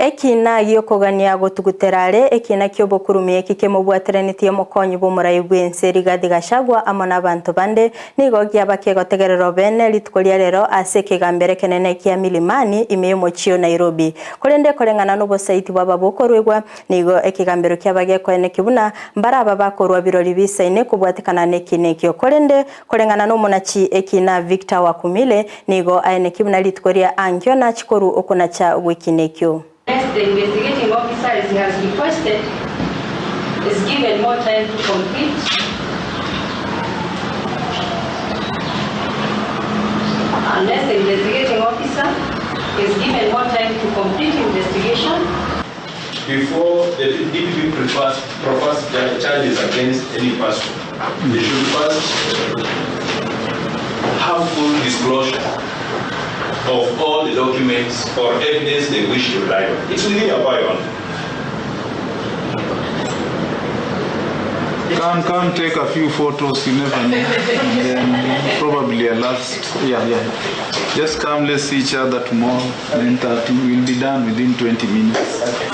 Ekina gi'okogania gotugutera are ekina ki'obokurumi eki kemobwateranetie omokonyi bw'omorai bw'ense Rigathi Gachagua amo nabanto bande, nigo giaba kegotegerera obene rituko ria rero ase ekegambero ekenene kia Milimani ime y'omochie o Nairobi. Korende koreng'ana nobosaiti bw'ababokoruegwa, nigo ekegambero kiaba gekoeneki buna mbaraba bakorua birori bisaine kobwatekana nekina ekio. Korende koreng'ana nomonachi ekina Victor Wakumile, Nigo aeneki buna rituko ria ankio nachie korwa okonacha gw'ekina ekio. Unless the investigating officer as he has requested is given more time to complete Unless the investigating officer is given more time to complete investigation. Before the DPP prefers, proffers charges against any person, they should first have full disclosure of all the documents or evidence they wish to rely on. It's within your power. Come, come, take a few photos. You never know. And then probably a last. Yeah, yeah. Just come. Let's see each other tomorrow. 9:30. We'll be done within 20 minutes.